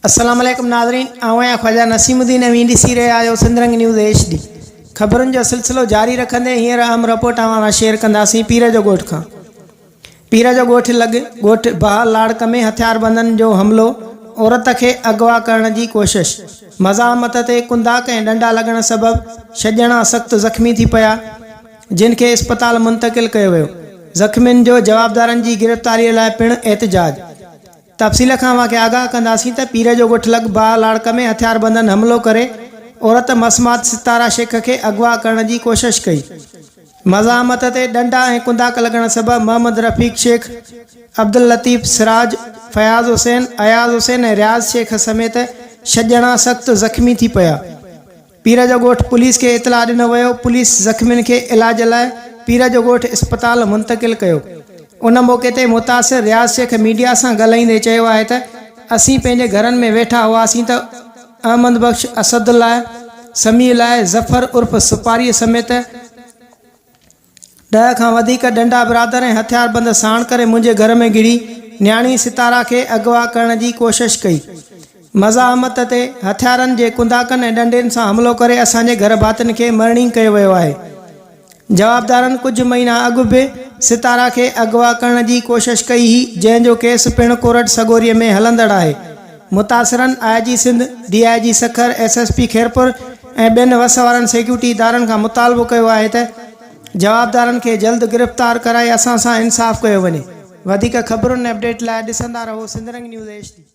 السلام عليڪم ناظرين آئون آهيان خواجه نسيم الدين اوهين ڏسي رهيا آهيو Sindh Rang news H D خبرن جو سلسلو جاري رکندي هينئر اهم رپورٽ اوهان سان شيئر ڪنداسين پير جو ڳوٺ کان پير جو ڳوٺ لڳ ڳوٺ بهال لاڙڪ ۾ هٿياربندن جو حملو عورت کي اغوا ڪرڻ جي ڪوشش مزاحمت تي ڪنداڪ ۽ ڏنڊا لڳڻ سبب ڇهه ڄڻا سخت زخمي ٿي پيا جن کي اسپتال منتقل ڪيو ويو زخمين جو جوابدارن جي گرفتاري لاء پڻ احتجاج تفصيل کان اوهان کي آگاهه ڪنداسين ته پير جو ڳوٺ لڳ باهه لاڙڪ ۾ هٿياربندن حملو ڪري عورت مسمات ستاره شيخ کي اغوا ڪرڻ جي ڪوشش ڪئي. مزاحمت تي ڏنڊا ۽ ڪنداڪ لڳڻ سبب محمد رفيق شيخ، عبداللطيف، سراج، فياض حسين، اياز حسين ۽ رياض شيخ سميت ڇهه ڄڻا سخت زخمي ٿي پيا. پير جو ڳوٺ پوليس کي اطلاع ڏنو ويو، پوليس زخمين کي علاج لاء پير جو ڳوٺ اسپتال منتقل ڪيو. ان موقعي تي متاثر رياض شيخ ميڊيا سان ڳالهائيندي چيو آهي ته اسين پنهنجي گهرن ۾ ويٺا هئاسين ته احمد بخش، اسد الله، سميع الله، ظفر عرف سپاري سميت ڏهه کان وڌيڪ ڏنڊا برادر ۽ هٿياربند ساڻ ڪري منهنجي گهر ۾ گهڙي نياڻي ستارا کي اغوا ڪرڻ جي ڪوشش ڪئي. مزاحمت تي هٿيارن جي ڪنداڪن ۽ ڏنڊين سان حملو ڪري اسان جي گهر ڀاتين کي مرڻي ڪيو ويو آهي. جوابدارن ڪجهه مهينا اڳ به ستارا کي اغوا ڪرڻ جي ڪوشش ڪئي هئي جنهن جو ڪيس پڻ ڪورٽ سڳوري ۾ هلندڙ آهي. متاثرن I G Sindh, D I G Sukkur, S S P Khairpur ۽ ٻين وس وارن سيڪيورٽي ادارن کان مطالبو ڪيو آهي ته جوابدارن کي جلد گرفتار ڪرائي اسان سان انصاف ڪيو وڃي. وڌيڪ خبرن ۽ اپڊيٽ لاء ڏسندا رهو سنڌرنگ نيوز ايڇ ڊي.